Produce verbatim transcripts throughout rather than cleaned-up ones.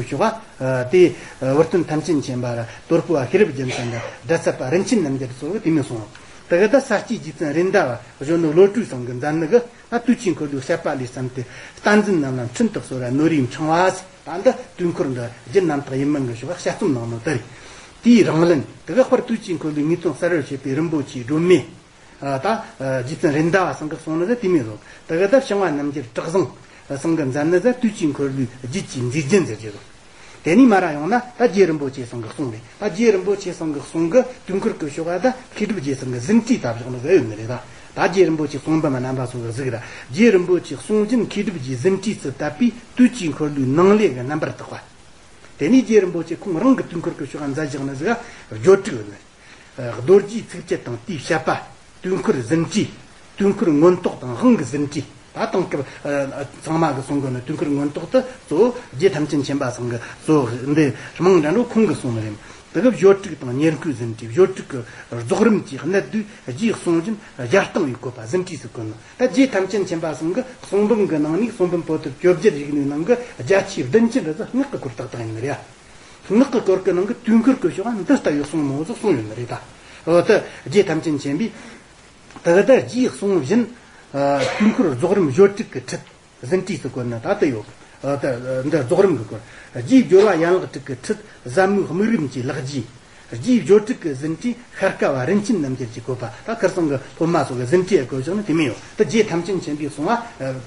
ཤོག་པ། དེ་བུ་སྟོན་ཐམས་ཅད་མཁྱེན་པ་ར་དོལ་པོ་བ་ཤེས་རབ་རྒྱལ་མཚན་དང་སྒྲ་ཚབ་པ་རིན་ཆེན་རྣམ་རྒྱལ་སོགས་དེ་མོ་གསུངས། དེ་གི་ད་ས་སྐྱའི་རྗེ་བཙུན་རེད་མདའ་བ་གཞོན་ནུ་བློ་གྲོས་ཚང་གི་མཛད་ནི་གི་ད་དུས་ཀྱི་འཁོར་ལོའི་བཤད་པ་ལས་བརྩམས་ཏེ། བསྟན་འཛིན་རྣམས་ལ་འཕྲིན་དུ་གསོལ་བ་ནོར་བུའི་འཕྲེང་བ་ཟེར། ད་འདི་དུས་འཁོར་འདི་རྒྱུད་རྣམ་དག་ཡིན་མིན་གི་ཞོག་པ་དཔྱད་རྩོམ་གནང་ནོ་དེ་རེད། དེའི་རང་ལན་དེ་གི་དཔེར་དུས་ཀྱི་འཁོར་ལོའི་ངེས་དོན་གསལ་བར་བྱེད་པའི་རིན་པོ་ཆེའི་སྒྲོན་མེ། ད་རྗེ་བཙུན་རེད་མདའ་བ་ཚང་གི་གསུང་ནི་ཟེར་དེ་མོ་ཟིག་དེ་གི་ད་བྱང་བ་རྣམ་རྒྱལ་གྲགས་བཟང་ཚང་གི་མཛད་ནི་ཟེར་དུས་ཀྱི་འཁོར་ལོའི་རྒྱུད་ཀྱི་མཛེས་རྒྱན་ཟེར་རྒྱུ་ཟིག་དེ་ནས་མར་ཡོང་ན་ད་རྗེ་རིན་པོ་ཆེ་ཚང་གི་གསུང་རེད། ད་རྗེ་རིན་པོ་ཆེ་ཚང་གི་གསུང་གི་དུས་འཁོར་གི་ཞོག་པ་ད་མཁས་གྲུབ་རྗེ་ཚང་གི་ཟིན་བྲིས་ལྟ་བཞག་ནི་ཟིག་ཡོད་ནི་རེད། ད་ད་རྗེ་རིན་པོ་ཆེ་གསུང་འབུམ་རྣམ་པ་སོགས་གི་གཟིགས་ར། རྗེ་རིན་པོ་ཆེ་གསུང་རྒྱུན་མཁས་གྲུབ་རྗེའི་ཟིན་བྲིས་སུ་བཏབ་པའི་དུས་ཀྱི་འཁོར་ལོའི་ནང་ལས་གི་རྣམ་པར་དག་པ། དེ་ནས་རྗེ་རིན་པོ་ཆེ་ཁོང་རང་གི་དུས་འཁོར་གི་ཞོག་པ་མཛད་བཞག་ནི་ཟིག་བརྗོད་བྲིས་ཡོད་ནི་རེད། རྡོ་རྗེའི་ཚིགས་བཅད་དང་དེའི་བཤད་པ། དུས་འཁོར་ཟིན་བྲིས། དུས་འཁོར་མངོན་རྟོགས་དང་དབང་གི་ཟིན་བྲིས། ད་དེང་སྐབས་ཚང་མ་གི་གསུང་གི་ནི་དུས་འཁོར་མངོན་རྟོགས་དེ་གཙོ་བོ་རྗེ་ཐམས་ཅད་མཁྱེན་པ་ཚང་གི་གཙོ་བོ་འདི་རྨང་འདྲ་འགྲོ་ཁོང་གི་གསུང་རེད། དེ་གི་བརྗོད་བྲིས་དང་ཉེར་མཁོའི་ཟིན་བྲིས། བརྗོད་བྲིས་ཀྱི་རྫོགས་རིམ་གྱི་གནད་བསྡུས་རྗེའི་གསུང་རྒྱུན་སྦྱར་སྟངས་ཡི་བཀོད་པ་ཟིན་བྲིས་སུ་བཀོད་ནོ། ད་རྗེ་ཐམས་ཅད་མཁྱེན་པ་ཚང་གི་གསུང་འབུམ་གི་ནང་ནས་གསུང་འབུམ་པོ་ཏི་བཅོ་བརྒྱད་བཞུགས་ནས་ནང་གི་རྒྱ་ཆེའི་བདུན་ཅུ་འདི་ཚོ་སྔགས་ཀྱི་སྐོར་ཏག་ཏག་ཡིན་ནི་རེད། སྔགས་ཀྱི་སྐོར་གྱི་ནང་གི་དུས་འཁོར་གྱི་ཕྱོགས་འདི་ལྟ་བུའི་གསུང་མང་བོ་ཟིག་གསུངས་ཡོད་ནི་རེད་ད། འོ་ད་རྗེ་ཐམས་ཅད་མཁྱེན་པས། ད་གི་ད་རྗེའི་གསུང་བཞིན། དུས་འཁོར་རྫོགས་རིམ་བརྗོད་བྲིས་ཀྱི་ཁྲིད་ཟིན་བྲིས་སུ་བཀོད་ནི་ད་ལྟ་ཡོད། ད་འདི་རྫོགས་རིམ་གྱི་སྐོར། རྗེའི་སྦྱོར་བ་ཡན་ལག་དྲུག་གི་ཁྲིད་ཟབ་མོའི་དམིགས་རིམ་གྱི་ལེགས་བཅོས། རྗེའི་སྦྱོར་དྲུག་གི་ཟིན་བྲིས་ཤར་ཀ་བ་རིན་ཆེན་རྣམ་རྒྱལ་གྱིས་བཀོད་པ། ད་ཁར་སང་གི་སློབ་མ་སོགས་ཀྱི་ཟིན་བྲིས་བཀོད་བཞག་ནི་དེ་མིན་ཡོད། ད་རྗེ་ཐམས་ཅད་མཁྱེན་པའི་གསུང་བ་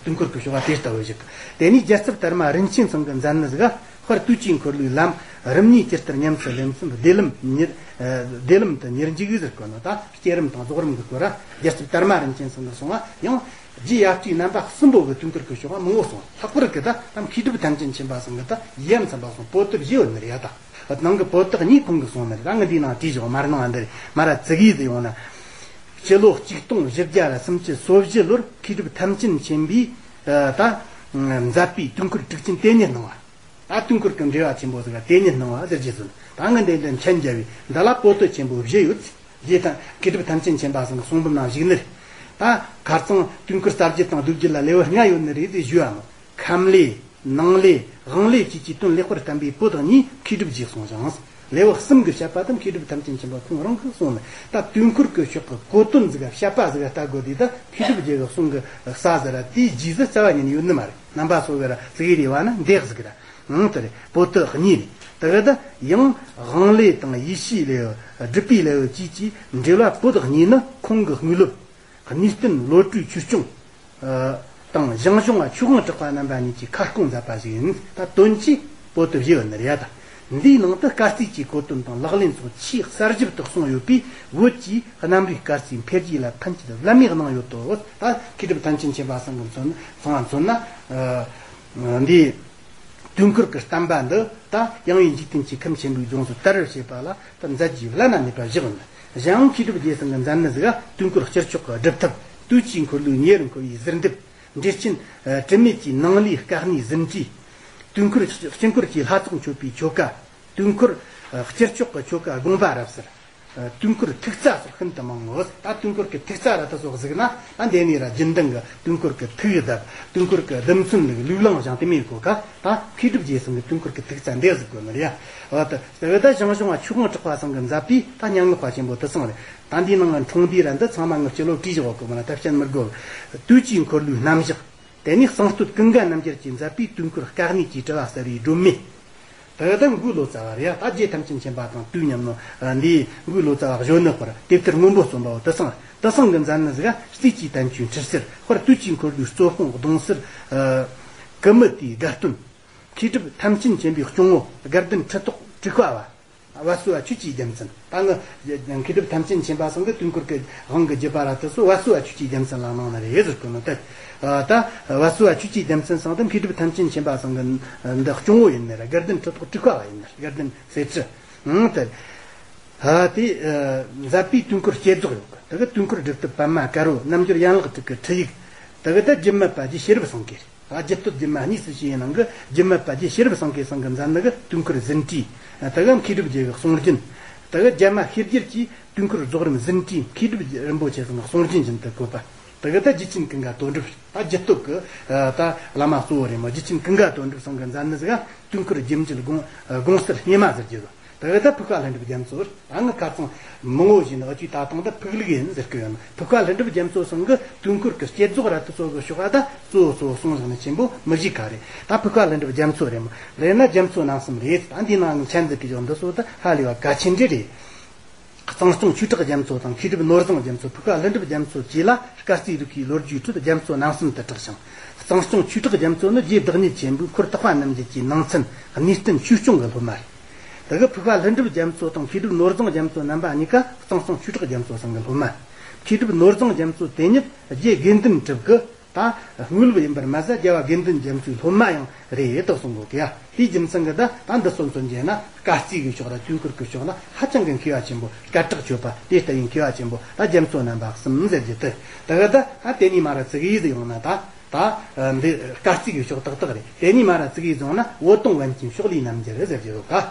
དུས་འཁོར་གྱི་ཞོག་པ་དེ་ལྟ་བུ་ཞིག་དེ་ནས་རྒྱལ་ཚབ་དར་མ་རིན་ཆེན་ཚང་གི་མཛད་ནི་ཟིག་དཔལ་དུས་ཀྱི་འཁོར་ལོའི་ལམ་རིམ་གཉིས་ཇི་ལྟར་ཉམས་སུ་ལེན་ཚུལ་བདེ་ལམ་ཉེར། བདེ་ལམ་དུ་ཉེར་འཇུག་ཟེར་གོ་ནོ། ད་བསྐྱེད་རིམ་དང་རྫོགས་རིམ་གྱི་སྐོར་ར་རྒྱལ་ཚབ་དར་མ་རིན་ཆེན་ཚང་གི་གསུང་བ་ཡང་རྗེ་ཡབ་སྲས་རྣམ་པ་གསུམ་པོ་གི་དུས་འཁོར་གྱི་ཞོག་པ་མང་བོ་གསུངས། ལྷག་པར་གྱི་ད་ད་མཁས་གྲུབ་ཐམས་ཅད་མཁྱེན་པ་ཚང་གི་ད་ཡ་མཚན་པ་གསུང་པོ་ཏི་བཞི་ཡོད་ནི་རེད་ཡ། ད་ནང་གི་པོ་ཏི་གཉིས་ཁོང་གི་གསུང་ནི་རེད། ད་ངི་འདིའི་ནང་བྲིས་བཞག་མར་ནང་འདིར་མ་ར་ཙི་གི་ཟེར་ཡོང་ན། སྤྱི་ལོ་གཅིག་སྟོང་བཞི་བརྒྱ་ར་སུམ་ཅུ་སོ་བཞི་ལོར་མཁས་གྲུབ་ཐམས་ཅད་མཁྱེན་པས་ད་མཛད་པའི་དུས་འཁོར་དྲུག་ཅུ་དེ་ཉིད་གནང་བ། ད་དུས་འཁོར་གྱི་འགྲེལ་བ་ཆེན་པོ་ཟིག་ལ་དེ་ཉིད་སྣང་བ་ཟེར་རྒྱུ་ཟིན། ད་ངི་འདི་འདི་མཁྱེན་རྒྱ་བའི་འདི་ལ་པོ་ཏི་ཆེན་པོ་བཞི་ཡོད། རྗེ་དང་མཁས་གྲུབ་ཐམས་ཅད་མཁྱེན་པ་ཚང་གི་གསུང་འབུམ་ནང་བཞུགས་ནི་རེད། ད་ཁར་སང་དུས་འཁོར་གསར་བརྗེ་དང་བསྡུ་རྒྱུ་ལ་ལེའུ་ལྔ་ཡོད་ནི་རེད་ཟེར་ཞུ་བ་མོ། ཁམས་ལས། ནང་ལས། དབང་ལས་བཅས་ཀྱི་དོན་ལེགས་པར་བསྟན་པའི་པོ་ཏི་གཉིས་མཁས་གྲུབ་རྗེས་གསུངས་ཤིང་། ལེའུ་གསུམ་གྱི་བཤད་པ་དེ་མཁས་གྲུབ་ཐམས་ཅད་མཁྱེན་པ་ཁོང་རང་གིས་གསུངས་ནས། ད་དུས་འཁོར་གྱི་ཕྱོགས་ཀྱི་གོ་དོན་ཟིག་ག་བཤད་པ་ཟིག་ག་ལྟ་དགོས་དུས། ད་མཁས་གྲུབ་རྗེ་གི་གསུང་གི་ས་ཟིག་ར་དེའི་རྗེས་སུ་རྩ་བ་ཉིད་ནས་ཡོད་ནི་མ་རེད། རྣམ་པ་ཚོ་གི་ར་ཙི་གེ་རེ་བ་ན་འདེགས་ཟིག་ར། ཨང་། དེ་རེད། པོ་ཏི་གཉིས་རེད། དེ་གི་ད་ཡང་དབང་ལས་དང་ཡེ་ཤེས་ལས་སྒྲུབ་པའི་ལེའུ་བཅས་ཀྱི་འགྲེལ་བ་པོ་ཏི་གཉིས་ནི་ཁོང་གི་དངོས་སློབ་གནས་བརྟན་བློ་གྲོས་ཆོས་སྐྱོང་དང་ཞང་ཞུང་བ་ཆོས་དབང་གྲགས་པ་རྣམ་པ་གཉིས་ཀྱིས་ཁ་སྐོང་མཛད་པ་ཞིག་ཡིན། ད་དོན་གྱིས་པོ་ཏི་བཞི་ཡོད་ནི་རེད་ཡ། ད་འདིའི་ནང་དུ་སྐར་རྩིས་ཀྱི་གོ་དོན་དང་ལག་ལེན་སོགས་ཆེས་གསལ་ཞིབ་ཏུ་གསུངས་ཡོད་པས། བོད་ཀྱི་གནམ་རིག་སྐར་རྩིས་འཕེལ་རྒྱས་ལ་ཕན་ཆེད་བླ་མས་གནང་ཡོད་དོ། ད་མཁས་གྲུབ་ཐམས་ཅད་མཁྱེན་པ་ཚང་གི་མཚོན་ཚང་བ་མཚོན་ན། འདི་དུས་འཁོར་གྱི་བསྟན་པ་འདི་ད་ཡངས་པའི་འཇིག་རྟེན་གྱི་ཁམས་ཆེན་པོའི་ལྗོངས་སུ་དར་བར་བྱེད་པ་ལ་ད་མཛད་རྗེས་བླ་ན་མེད་པ་བཞག་ཡོད། གཞན་ཡང་མཁས་གྲུབ་རྗེ་ཚང་གི་མཛད་ནི་ཟིག་ག་དུས་འཁོར་ཕྱིར་ཕྱོགས་ཀྱི་སྒྲུབ་ཐབས། དུས་ཀྱི་འཁོར་ལོའི་ཉེར་མཁོ་བའི་ཟུར་འདེབས། འགྲེལ་ཆེན་དྲི་མེད་ཀྱི་ནང་ལས་སྐར་གནས་ཟིན་བྲིས། དུས་འཁོར་དཀྱིལ་འཁོར་གྱི་ལྷ་ཚོགས་མཆོད་པའི་ཆོ་ག། དུས་འཁོར་དཀྱིལ་ཆོག་གི་ཆོ་ག་དགོངས་པ་རབ་གསལ། དུས་འཁོར་ཐིག་རྩ་སོགས་ཤིན་ཏུ་མང་ངོ་། ད་དུས་འཁོར་གྱི་ཐིག་རྩ་ར་ད་སོགས་གཟིགས་ན། ད་འདི་ནས་ར་རྒྱུན་ལྡན་གྱི་དུས་འཁོར་གྱི་ཐིག་ཡི་ལྡབ། དུས་འཁོར་གྱི་ལྡུམ་ཚོན་ལུགས་ལུགས་ལང་ཞང་དེ་མོ་གོ་ཁ། ད་མཁས་གྲུབ་རྗེ་ཚང་གི་དུས་འཁོར་གྱི་ཐིག་རྩ་འདི་གཟིགས་དགོས་ནི་རེད་ཡ། འོ་ད་དེ་ད་ཞང་ཞུང་བ་ཆོས་དབང་གྲགས་པ་ཚང་གི་མཛད་པའི་ད་སྙན་ངག་པ་ཆེན་པོ་དེ་ཚང་རེད། ད་འདིའི་ནང་གི་འཁྲུངས་འདས་ར་འདི་ཚང་མ་ངས་སྤྱི་ལོ་བྲིས་བཞག་གོ་མ་ན་ད་བཤད་མི་དགོས། དུས་ཀྱི་འཁོར་ལོའི་རྣམ་གཞག། དེ་ནས་གསང་སྟོད་ཀུན་དགའ་རྣམ་རྒྱལ་གྱིས་མཛད་པའི་དུས་འཁོར་སྐར་གནས་ཀྱི་དྲི་བ་གསལ་བའི་སྒྲོན་མེ། དེ་ད་འགོས་ལོ་ཙཱ་བ་རེད་ཡ། ད་རྗེ་ཐམས་ཅད་མཁྱེན་པ་དང་དུས་མཉམ་ནོ། འདིའི་འགོས་ལོ་ཙཱ་བ་གཞོན་ནུ་དཔལ་དེབ་ཐེར་སྔོན་པོ་རྩོམ་པའོ། དེ་སང་དེ་སང་གི་མཛད་ནི་ཟིག་ག་རྩིས་ཀྱི་བསྟན་བཅོས་འཁྲིད་གསེར། དཔལ་དུས་ཀྱི་འཁོར་ལོའི་རྩོད་སྤོང་གདུང་སེལ། ཀུ་མུ་ཏའི་དགའ་སྟོན། མཁས་གྲུབ་ཐམས་ཅད་མཁྱེན་པའི་སྐྱོང་བུ་དགའ་ལྡན་ཁྲི་ཐོག་དྲུག་པ་བ། བ་སུ་བ་ཆོས་ཀྱི་རྒྱལ་མཚན། ད་ངི་མཁས་གྲུབ་ཐམས་ཅད་མཁྱེན་པ་ཚང་གི་དུས་འཁོར་གྱི་དབང་གི་བརྒྱུད་པ་ར་དེ་ཚོ་བ་སུ་བ་ཆོས་ཀྱི་རྒྱལ་མཚན་ལ་གནང་ནི་རེད་ཟེར་གོ་ནོ་དེ། ད་བ་སུ་བ་ཆོས་ཀྱི་རྒྱལ་མཚན་ཚང་དེ་མཁས་གྲུབ་ཐམས་ཅད་མཁྱེན་པ་ཚང་གི་འདི་སྐྱོང་བུ་ཡིན་ནི་ར། དགའ་ལྡན་ཁྲི་ཐོག་དྲུག་པ་བ་ཡིན་ནི་ར། དགའ་ལྡན་གསེར་ཁྲི། ཨང་། དེ་ཨ་དེ་ཨ་མཛད་པའི་དུས་འཁོར་བསྐྱེད་རྫོགས་ཡོད་གི། དེ་གི་དུས་འཁོར་སྒྲུབ་ཐབས་པདྨ་དཀར་པོ། རྣལ་འབྱོར་ཡན་ལག་དྲུག་གི་ཁྲིད་ཡིག། དེ་གི་ད་རྒྱུད་མ་པ་རྗེ་ཤེས་རབ་སེང་གེ་རེད། ཨ་རྒྱུད་སྟོད་རྒྱུད་མ་གཉིས་སུ་ཕྱེ་ཡི་ནང་གི་རྒྱུད་མ་པ་རྗེ་ཤེས་རབ་སེང་གེ་ཚང་གི་མཛད་ནི་གི་དུས་འཁོར་ཟིན་བྲིས། དེ་གི་མཁས་གྲུབ་རྗེ་གི་གསུང་རྒྱུན། དེ་གི་རྒྱ་མ་ཤེས་རྒྱལ་གྱིས་དུས་འཁོར་རྫོགས་རིམ་ཟིན་བྲིས་མཁས་གྲུབ་རིན་པོ་ཆེ་ཚང་གི་གསུང་རྒྱུན་བཞིན་དུ་བཀོད་པ། དེ་གི་ད་རྗེ་ཆེན་ཀུན་དགའ་དོན་གྲུབ། ད་རྗེ་སྟོད་ཀྱི་ད་བླ་མ་གཙོ་བོ་རེད་མོ། རྗེ་ཆེན་ཀུན་དགའ་དོན་གྲུབ་ཚང་གི་མཛད་ནི་ཟིག་ག་དུས་འཁོར་རྒྱུད་འགྱེད་དགོངས་དགོངས་གསལ་སྙེ་མ་ཟེར་རྒྱུ་ཟིག། དེ་གི་ད་ཕུག་པ་ལྷུན་གྲུབ་རྒྱ་མཚོ། ད་ངི་ཁ་ཚང་མང་བོ་ཞིག་ནི་ཨ་ཅུའི་ད་དང་ད་ཕུག་ལུགས་ཡིན་ཟེར་གི་ཡོད་ན། ཕུག་པ་ལྷུན་གྲུབ་རྒྱ་མཚོ་ཚང་གི་དུས་འཁོར་གྱི་བསྐྱེད་རྫོགས་ར་དུ་གཙོ་གི་ཕྱོགས་ད་གཙོ་བོ་གཙོ་བོ་གསུང་བཞག་ནི་ཆེན་པོ་མི་བཞི་ཁ་རེད། ད་ཕུག་པ་ལྷུན་གྲུབ་རྒྱ་མཚོ་རེད་མོ། རེད་ན་རྒྱ་མཚོ་རྣམ་གསུམ་རེད། ད་འདི་ནང་ནི་མཆན་འདི་གི་ཡོད་འདི་ཚོ་ད་ཧ་ལས་པ་གལ་ཆེན་འདྲ་རེད། གཙང་སྐྱོང་ཆོས་གྲགས་རྒྱ་མཚོ་དང་མཁས་གྲུབ་ནོར་བཟང་རྒྱ་མཚོ། ཕུག་པ་ལྷུན་གྲུབ་རྒྱ་མཚོ་བཅས་ལ་སྐར་རྩིས་རིག་པའི་ལོ་རྒྱུས་ཁྲོད་རྒྱ་མཚོ་རྣམ་གསུམ་དུ་གྲགས་ཤིང་། གཙང་སྐྱོང་ཆོས་གྲགས་རྒྱ་མཚོ་ནི་རྗེ་བདག་ཉིད་ཆེན་པོའི་འཁོར་དག་པ་རྣམས་རྒྱལ་གྱི་ནང་ཚན་གནས་བརྟན་ཆོས་སྐྱོང་གི་སློབ་མ་རེད། དེ་གི་ཕུག་པ་ལྷུན་གྲུབ་རྒྱ་མཚོ་དང་མཁས་གྲུབ་ནོར་བཟང་རྒྱ་མཚོ་རྣམ་པ་གཉིས་ཀ་གཙང་སྐྱོང་ཆོས་གྲགས་རྒྱ་མཚོ་ཚང་གི་སློབ་མ། མཁས་གྲུབ་ནོར་བཟང་རྒྱ་མཚོ་དེ་ཉིད་རྗེ་དགེ་འདུན་གྲུབ་ཀྱི་ད་དངོས་སློབ་ཡིན་པར་མ་ཟད། རྒྱལ་བ་དགེ་འདུན་རྒྱ་མཚོའི་སློབ་མ་ཡང་རེད་དོ་གསུང་གོ་གི་ཡ། དེའི་རྒྱུ་མཚན་གྱིས་ད་ད་འདི་སོ་མཚོན་རྒྱུ་ན། སྐར་རྩིས་ཀྱི་ཕྱོགས་ལ་དུས་འཁོར་གྱི་ཕྱོགས་ལ་ཧ་ཅང་གི་མཁས་པ་ཆེན་པོ། སྐད་གྲགས་ཆོད་པ། དེ་ལྟ་བུའི་མཁས་པ་ཆེན་པོ་ད་རྒྱ་མཚོ་རྣམ་པ་གསུམ་ཟེར་རྒྱུ་དེ། དེ་གི་ད་ཨ་དེ་ནས་མར་ར་ཙི་གེ་ཟིག་ཡོང་ན་ད་ད་འདི་སྐར་རྩིས་ཀྱི་ཕྱོགས་ཏག་ཏག་རེད། དེ་ནས་མར་ར་ཙི་གེ་ཟིག་ཡོང་ན་བོ་དོང་པཎ་ཆེན་ཕྱོགས་ལས་རྣམ་རྒྱལ་ཟེར་རྒྱུ་ཡོད་ག།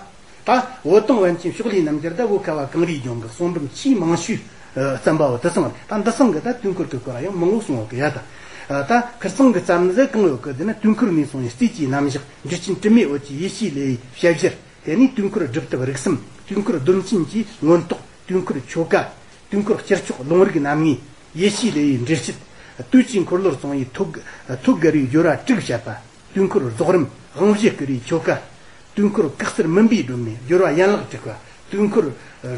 ད་བོ་དོང་པཎ་ཆེན་ཕྱོགས་ལས་རྣམ་རྒྱལ་ད་བོད་ཁ་བ་གངས་རིའི་ལྗོངས་ཀྱི་གསུང་འབུམ་ཆེས་མང་ཤོས་བརྩམས་པ་བོ་དེ་ཚང་རེད། ད་འདི་ཚང་གི་ད་དུས་འཁོར་གྱི་སྐོར་ཡང་མང་བོ་གསུང་ཡོད་གི་ཡ། ད་ད་ཁིར་ཚང་གི་བརྩམས་ཟེར་གང་ཡོད་གི། དེ་ནི་དུས་འཁོར་ནས་བྱུང་བའི་རྩིས་ཀྱི་རྣམ་གཞག་འགྲེལ་ཆེན་དྲི་མེད་འོད་ཀྱི་ཡེ་ཤེས་ལེའུའི་དཔྱད་གཞིར། དེ་ནས་དུས་འཁོར་སྒྲུབ་ཐབས་རིགས་གསུམ། དུས་འཁོར་སྡོམ་ཆེན་གྱི་མངོན་རྟོགས། དུས་འཁོར་ཆོ་ག། དུས་འཁོར་སྤྱིར་ཆོག་ལུང་རིགས་རྣམ་ངེས། ཡེ་ཤེས་ལེའུའི་འགྲེལ་བཤད། དུས་ཀྱི་འཁོར་ལོར་སོང་བའི་ཐོད་ཐོད་དགར་བའི་སྦྱོར་བ་དྲུག་བཤད་པ། དུས་འཁོར་རྫོགས་རིམ་དབང་བཞི་བསྐུར་བའི་ཆོ་ག། དུས་འཁོར་བཀག་སེལ་མུན་པའི་སྒྲོན་མེ་སྦྱོར་བ་ཡན་ལག་དྲུག་པ། དུས་འཁོར་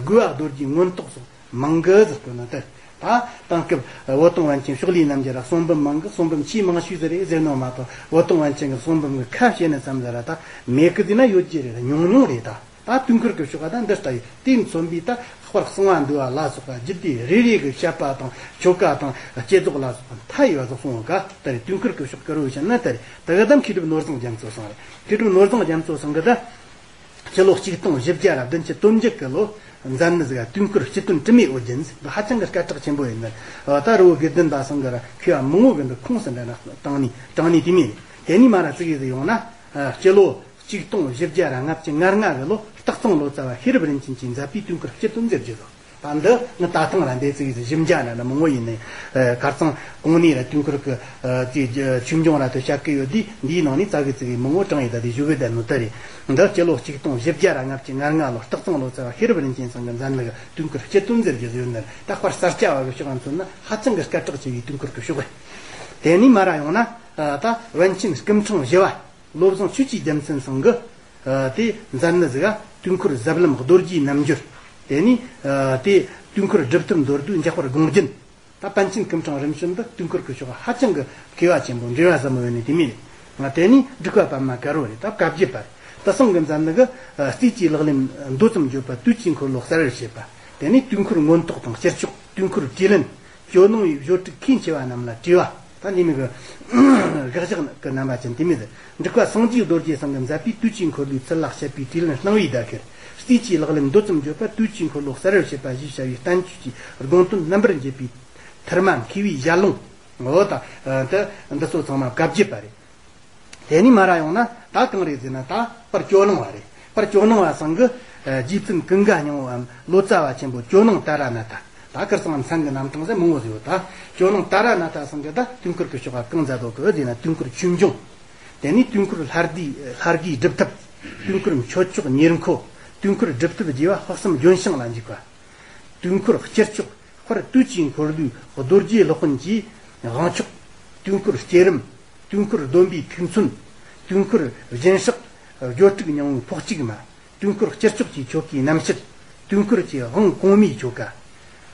དགོས་པ་རྡོ་རྗེའི་མངོན་རྟོགས་སོགས་མང་གི་ཟེར་གོ་ན་ད། ད་དེང་སྐབས་བོ་དོང་པཎ་ཆེན་ཕྱོགས་ལས་རྣམ་རྒྱལ་ར་གསུང་འབུམ་མང་གི། གསུང་འབུམ་ཆེས་མང་ཤོས་ཟིག་རེད་ཟེར་ནོ་མ་གཏོགས། བོ་དོང་པཎ་ཆེན་གྱི་གསུང་འབུམ་གྱི་ཁ་བཤད་ནི་ཙམ་ཟིག་ར་ད་མེད་གི་ཟེར་ན་ཡོད་རྒྱུ་རེད། ཉུང་ཉུང་རེད་ད། ད་དུས་འཁོར་གྱི་ཕྱོགས་ད་འདི་ལྟ་ཡི་དེ་མཚོན་པའི་ད་དཔལ་གསང་བ་འདུས་པ་ལ་སོགས་པ་རྒྱུད་སྡེ་རེ་རེ་གི་བཤད་པ་དང་ཆོ་ག་དང་བསྐྱེད་རྫོགས་ལ་སོགས་པ་མཐའ་ཡས་པ་ཟིག་གསུང་ཡོད་ག། ད་རེད་དུས་འཁོར་གྱི་ཕྱོགས་ཀྱི་རོ་བཤད་ན་ད་རེད། དེ་གི་ད་མཁས་གྲུབ་ནོར་བཟང་རྒྱ་མཚོ་ཚང་རེད། མཁས་གྲུབ་ནོར་བཟང་རྒྱ་མཚོ་ཚང་གི་ད་སྤྱི་ལོ་གཅིག་སྟོང་བཞི་བརྒྱ་ར་བདུན་ཅུ་དོན་བརྒྱད་གི་ལོ་མཛད་ནི་ཟིག་ག། དུས་འཁོར་སྤྱི་དོན་དྲི་མེད་འོད་རྒྱན་ཟེར། འདི་ཧ་ཅང་གི་སྐད་གྲགས་ཆེན་པོ་ཡིན་ནི། ད་རི་བོ་དགེ་ལྡན་པ་ཚང་གི་ར་མཁས་པ་མང་བོ་གི་འདི་ཁུངས་སུ་འདྲ་ན་དྲངས་ནི་དྲངས་ནི་དེ་མིན་རེད། དེ་ནས་མར་ར་ཙི་གེ་ཟིག་ཡོང་ན། སྤྱི་ལོ་གཅིག་སྟོང་བཞི་བརྒྱ་ར་ལྔ་བཅུ་ང་ལྔ་གི་ལོ་སྟག་ཚང་ལོ་ཙཱ་བ་ཤེས་རབ་རིན་ཆེན་གྱིས་མཛད་པའི་དུས་འཁོར་སྤྱི་དོན་ཟེར་རྒྱུ་དང་། ད་འདི་ངི་ད་ཐེངས་ར་འདི་ཙི་གེ་ཟིག་ཞིབ་འཇགས་ན་ནི་མང་བོ་ཡིན་ནི། ཁ་རྩང་གོང་ནས་ར་དུས་འཁོར་གྱི་ཨ་ཅིག་ཆོས་འབྱུང་ར་དུ་བཤད་གི་ཡོད་དུས། འདིའི་ནང་ནས་ཙ་གི་ཙི་གེ་མང་བོ་དྲངས་ཡོད། ད་དེ་ཞུ་གི་བསྡད་ནོ་ད་རེད། འདི་སྤྱི་ལོ་གཅིག་སྟོང་བཞི་བརྒྱ་ར་ལྔ་བཅུ་ང་ལྔ་ལོ་སྟག་ཚང་ལོ་ཙཱ་བ་ཤེས་རབ་རིན་ཆེན་ཚང་གིས་མཛད་ནི་གི་དུས་འཁོར་སྤྱི་དོན་ཟེར་རྒྱུ་ཟིག་ཡོད་ནི། ད་དཔལ་ས་སྐྱ་བ་གི་ཕྱོགས་ལ་མཚོན་ན་ཧ་ཅང་གི་སྐད་གྲགས་ཆེ་བའི་དུས་འཁོར་གྱི་ཕྱོགས་རེད། དེ་ནས་མར་ར་ཡོང་ན། ད་པཎ་ཆེན་སྐུ་ཕྲེང་བཞི་པ་བློ་བཟང་ཆོས་ཀྱི་རྒྱལ་མཚན་ཚང་གིས་དེ་མཛད་ནི་ཟིག་ག། དུས་འཁོར་ཟབ་ལམ་རྡོ་རྗེའི་རྣལ་འབྱོར། དེ་ནས་དེ་དུས་འཁོར་སྒྲུབ་ཐབས་མདོར་བསྡུས་འཇམ་དཔལ་དགོངས་རྒྱན། ད་པཎ་ཆེན་སྐུ་ཕྲེང་རིམ་བྱོན་འདི་དུས་འཁོར་གྱི་ཕྱོགས་ཧ་ཅང་གི་མཁས་པ་ཆེན་པོ། འབྲེལ་བ་ཟབ་མོ་ཡོད་ནི་དེ་མིན་རེད། ང་དེ་ནས་འབྲུག་པ་པདྨ་དཀར་པོ་རེད། ད་བཀའ་བརྒྱུད་པ་རེད། དེ་ཚང་གིས་མཛད་ནི་གི་རྩིས་ཀྱི་ལག་ལེན་མདོ་ཙམ་བརྗོད་པ་དུས་ཀྱི་འཁོར་ལོ་གསལ་བར་བྱེད་པ། དེ་ནས་དུས་འཁོར་མངོན་རྟོགས་དང་སྤྱིར་ཆོག་དུས་འཁོར་དྲིས་ལན། ཇོ་ནང་བའི་བརྗོད་བྲིས་མཁན་ཆེ་བ་རྣམས་ལ་དྲི་བ། ད་འདི་མི་གི་དགག་བཞག་གི་རྣམ་པ་ཅན་དེ་མི་ཟེར། འབྲུག་པ་སངས་རྒྱས་རྡོ་རྗེ་ཚང་གིས་མཛད་པའི་དུས་ཀྱི་འཁོར་ལོའི་ཚུལ་ལ་དཔྱད་པའི་དྲིས་ལན་སྣང་བའི་བརྡ་ཁྱེར། རྩིས་ཀྱི་ལག་ལེན་མདོ་ཙམ་བརྗོད་པ་དུས་ཀྱི་འཁོར་ལོ་གསལ་བར་བྱེད་པ་ཞེས་བྱ་བའི་བསྟན་བཅོས་ཀྱི་དགོངས་དོན་རྣམ་པར་འབྱེད་པའི་ཐུར་མ་མཁས་པའི་ཞལ་ལུང་། འོ་ད་འདི་འདི་ཚོ་ཚང་མ་བཀའ་བརྒྱུད་པ་རེད། དེ་ནས་མར་ར་ཡོང་ན་ད་གང་རེད་ཟེར་ན། ད་དཔལ་ཇོ་ནང་བ་རེད། དཔལ་ཇོ་ནང་བ་ཚང་གིས་རྗེ་བཙུན་ཀུན་དགའ་སྙིང་པོའམ་ལོ་ཙཱ་བ་ཆེན་པོ་ཇོ་ནང་ཏཱ་ར་ནཱ་ཐ། ད་ཁིར་ཚང་མཚན་གྱི་རྣམ་གྲངས་ཟེར་མང་བོ་ཟེར་ཡོད། ད་ཇོ་ནང་ཏཱ་ར་ནཱ་ཐ་ཚང་གིས་ད་དུས་འཁོར་གྱི་ཕྱོགས་ཀ་གང་མཛད་དོ་གི་ཟེར་ན། དུས་འཁོར་ཆོས་འབྱུང་། དེ་ནས་དུས་འཁོར་ལྷ་སྡེ་ལྷ་དགེའི་སྒྲུབ་ཐབས། དུས་འཁོར་མཆོད་ཆོག་ཉེར་མཁོ། དུས་འཁོར་སྒྲུབ་ཐབས་རྒྱས་པ་དཔག་བསམ་ལྗོན་ཤིང་ལ་འཇུག་པ། དུས་འཁོར་སྤྱིར་ཆོག་དཔལ་དུས་ཀྱི་འཁོར་ལོའི་རྡོ་རྗེ་སློབ་དཔོན་གྱི་དབང་ཆོག་དུས་འཁོར་བསྐྱེད་རིམ། དུས་འཁོར་སྡོམ་པའི་ཐིག་མཚོན། དུས་འཁོར་སྦྱིན་སྲེག་བརྗོད་དྲུག་སྙིང་པོའི་ཕོག་གཅིག་མ། དུས་འཁོར་སྤྱིར་ཆོག་གི་ཆོ་གའི་རྣམ་བཤད། དུས་འཁོར་གྱི་དབང་གོང་མའི་ཆོ་ག།